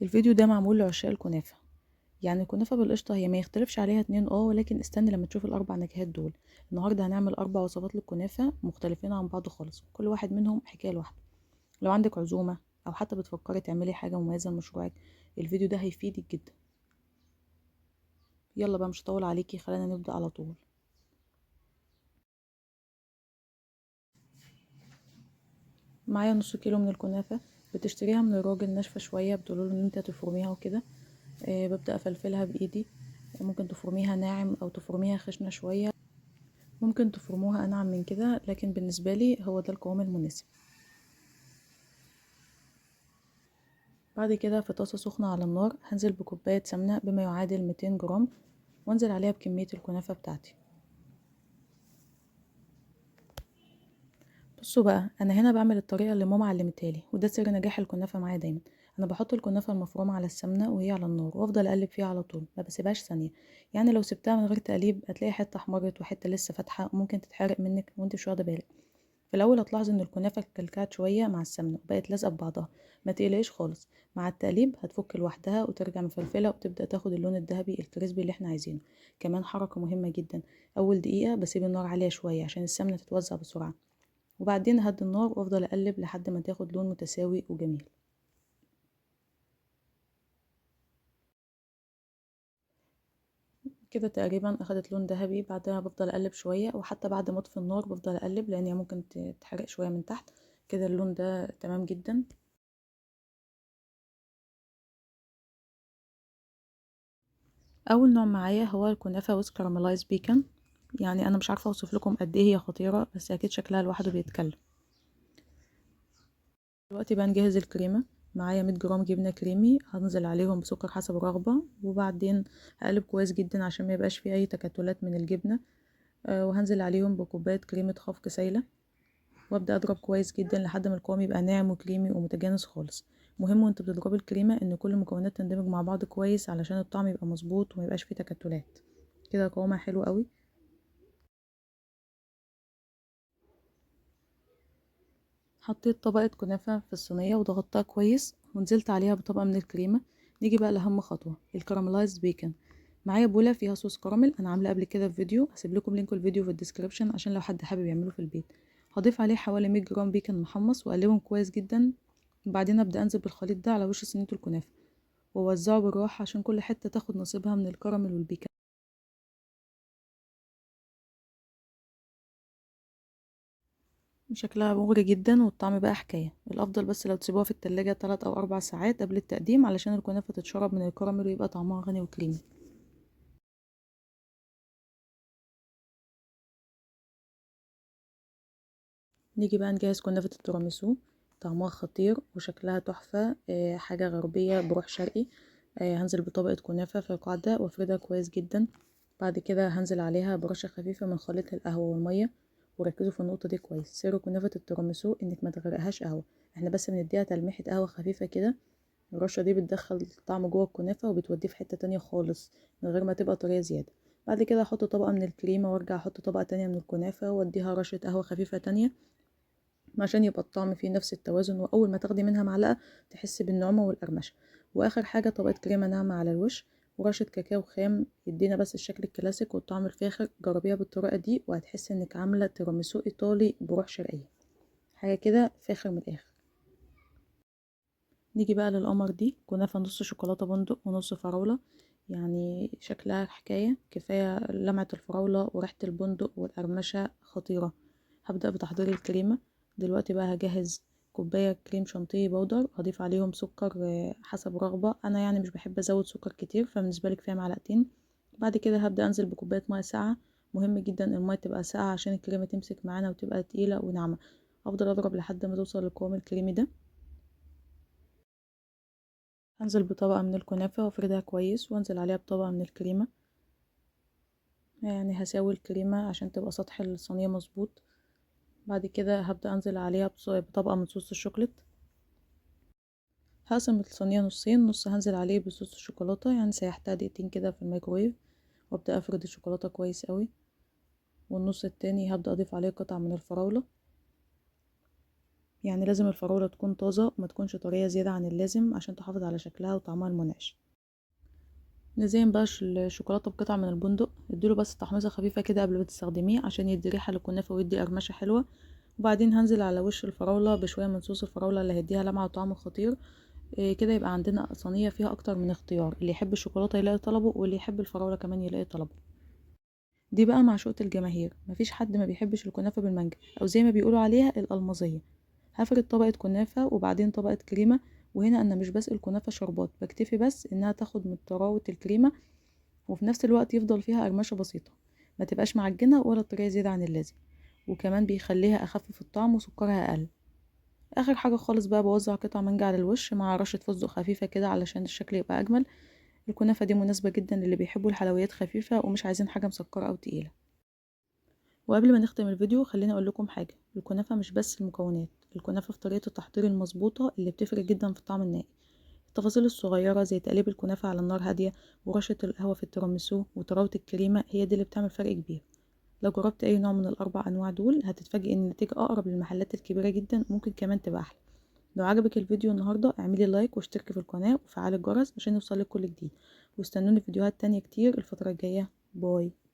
الفيديو ده معمول لعشاق الكنافة. يعني الكنافة بالقشطة هي ما يختلفش عليها اتنين، ولكن استني لما تشوف الاربع نكهات دول. النهاردة هنعمل 4 وصفات للكنافة مختلفين عن بعض خالص، كل واحد منهم حكاية لوحده. لو عندك عزومة او حتى بتفكري تعملي حاجة مميزة لمشروعك، الفيديو ده هيفيدك جدا. يلا بقى مش هطول عليكي، خلينا نبدأ على طول. معايا نص كيلو من الكنافة، بتشتريها من الراجل ناشفة شوية، بتقولوا له ان انت هتفرميها وكده. ببدأ افلفلها بايدي، ممكن تفرميها ناعم او تفرميها خشنة شوية، ممكن تفرموها انعم من كده، لكن بالنسبة لي هو ده القوام المناسب. بعد كده في طاسة سخنة على النار هنزل بكوباية سمنة بما يعادل 200 جرام، وانزل عليها بكمية الكنافة بتاعتي. بصوا بقى، انا هنا بعمل الطريقة اللي ماما علمتها لي، وده سر نجاح الكنافة معايا دايما. انا بحط الكنافة المفرومة على السمنة وهي على النار، وافضل اقلب فيها على طول، ما بسيبهاش ثانية. يعني لو سبتها من غير تقليب هتلاقي حتة احمرت وحتة لسه فاتحة، وممكن تتحرق منك وانت مش واخدة بالك. في الاول هتلاحظ ان الكنافة كلكعت شوية مع السمنة وبقت لازقة ببعضها، ما تقلقيش خالص، مع التقليب هتفك لوحدها وترجع مفلفلة وتبدأ تاخد اللون الذهبي الكريسبي اللي احنا عايزينه. كمان حركة مهمة جدا، اول دقيقة بسيب النار عالية شوية عشان السمنة تتوزع بسرعة، وبعدين هدي النار وافضل اقلب لحد ما تاخد لون متساوي وجميل. كده تقريبا اخدت لون ذهبي. بعدها بفضل اقلب شوية، وحتى بعد ما اطفي النار بفضل اقلب لان هي ممكن تتحرق شوية من تحت. كده اللون ده تمام جدا. اول نوع معايا هو الكنافه with caramelized bacon. يعني انا مش عارفه اوصف لكم قد ايه هي خطيرة، بس اكيد شكلها لوحده بيتكلم. دلوقتي بقى نجهز الكريمة. معايا 100 جرام جبنه كريمي، هنزل عليهم بسكر حسب الرغبة، وبعدين هقلب كويس جدا عشان ما يبقاش فيه اي تكتلات من الجبنة. وهنزل عليهم بكوبايه كريمة خفق سايله، وابدا اضرب كويس جدا لحد ما القوام يبقى ناعم وكريمي ومتجانس خالص. مهم وانت بتضربي الكريمة ان كل المكونات تندمج مع بعض كويس علشان الطعم يبقى مظبوط وما يبقاش فيه تكتلات. كده قوامها حلو قوي. حطيت طبقة كنافة في الصينية وضغطتها كويس، ونزلت عليها بطبقة من الكريمة. نيجي بقى لأهم خطوة، ال caramelized bacon. معايا بولة فيها صوص كراميل، أنا عاملة قبل كده في فيديو، هسيب لكم link الفيديو في ال description عشان لو حد حابب يعمله في البيت. هضيف عليه حوالي 100 جرام بيكن محمص وأقلبهم كويس جدا. وبعدين أبدأ أنزل بالخليط ده على وش صينية الكنافة، وأوزعه بالراحة عشان كل حتة تاخد نصيبها من الكراميل والبيكن. شكلها مغري جدا والطعم بقى حكاية. الافضل بس لو تسيبوها في التلاجة 3 او 4 ساعات قبل التقديم علشان الكنافة تتشرب من الكراميل ويبقى طعمها غني وكريمي. نيجي بقى نجهز كنافة التيراميسو. طعمها خطير وشكلها تحفة، حاجة غربية بروح شرقي. هنزل بطبقة كنافة في القاعدة وافردها كويس جدا. بعد كده هنزل عليها برشة خفيفة من خليط القهوة والمية، وركزوا في النقطة دي كويس. سر كنافة التيراميسو انك ما تغرقهاش قهوة، احنا بس بنديها تلميحة قهوة خفيفة كده. الرشة دي بتدخل الطعم جوه الكنافة وبتوديه في حتة تانية خالص من غير ما تبقى طرية زيادة. بعد كده احط طبقة من الكريمة وارجع احط طبقة تانية من الكنافة واديها رشة قهوة خفيفة تانية عشان يبقى الطعم فيه نفس التوازن، واول ما تاخدي منها معلقة تحسي بالنعومة والقرمشة. واخر حاجة طبقة كريمة ناعمة على الوش ورشة كاكاو خام يدينا بس الشكل الكلاسيك والطعم الفاخر. جربيها بالطريقة دي وهتحسي انك عاملة تيراميسو ايطالي بروح شرقية، حاجة كده فاخر من الاخر. نيجي بقى للقمر دي، كنافة نص شوكولاتة بندق ونص فراولة، يعني شكلها حكاية. كفاية لمعة الفراولة وريحة البندق والقرمشة خطيرة. هبدأ بتحضير الكريمة دلوقتي. بقى هجهز كوباية كريم شانتيه powder، هضيف عليهم سكر حسب رغبة، انا يعني مش بحب ازود سكر كتير، فبالنسبة لي كفاية معلقتين. بعد كده هبدأ انزل بكوباية مية ساقعة. مهم جدا المية تبقى ساقعة عشان الكريمة تمسك معانا وتبقى تقيلة وناعمة. افضل اضرب لحد ما توصل للقوام الكريمي ده. هنزل بطبقة من الكنافة وافردها كويس، وانزل عليها بطبقة من الكريمة. يعني هساوي الكريمة عشان تبقى سطح الصينية مظبوط. بعد كده هبدأ انزل عليها بطبقة من صوص الشوكولاتة. هقسم الصينية نصين، نص هنزل عليه بصوص الشوكولاتة، يعني سيحتها دقيقتين كده في الميكرويف، وابدأ افرد الشوكولاتة كويس قوي. والنص التاني هبدأ اضيف عليه قطع من الفراولة. يعني لازم الفراولة تكون طازة وما تكونش طرية زيادة عن اللازم عشان تحافظ على شكلها وطعمها المنعش. نزين بقى الشوكولاتة بقطعة من البندق، اديله بس تحميصة خفيفة كده قبل ما تستخدميه عشان يدي ريحة للكنافة ويدي قرمشة حلوة. وبعدين هنزل على وش الفراولة بشوية من صوص الفراولة اللي هيديها لمعة وطعم خطير. كده يبقى عندنا صينية فيها أكتر من اختيار، اللي يحب الشوكولاتة يلاقي طلبه، واللي يحب الفراولة كمان يلاقي طلبه. دي بقى معشوقة الجماهير، مفيش حد ما بيحبش الكنافة بالمانجا، أو زي ما بيقولوا عليها الألمظية. هفرد طبقة كنافة وبعدين طبقة كريمة، وهنا أنا مش بسقي الكنافة شربات، بكتفي بس إنها تاخد من طراوة الكريمة، وفي نفس الوقت يفضل فيها قرمشة بسيطة، ما تبقاش معجنة ولا طرية زيادة عن اللازم، وكمان بيخليها أخف في الطعم وسكرها أقل. آخر حاجة خالص بقى بوزع قطع مانجا على الوش مع رشة فستق خفيفة كده علشان الشكل يبقى أجمل. الكنافة دي مناسبة جدا للي بيحبوا الحلويات خفيفة ومش عايزين حاجة مسكرة أو تقيلة. وقبل ما نختم الفيديو خليني أقول لكم حاجة، الكنافة مش بس المكونات، الكنافة في طريقة التحضير المظبوطة اللي بتفرق جدا في الطعم النهائي. التفاصيل الصغيرة زي تقليب الكنافة على النار هادية ورشة القهوة في التيراميسو وطراوة الكريمة هي دي اللي بتعمل فرق كبير. لو جربت أي نوع من الأربع أنواع دول هتتفاجئ إن النتيجة أقرب للمحلات الكبيرة جدا، ممكن كمان تبقى أحلى. لو عجبك الفيديو النهاردة اعملي like واشتركي في القناة وفعلي الجرس عشان يوصلك كل جديد، واستنوني فيديوهات تانية كتير الفترة الجاية. bye.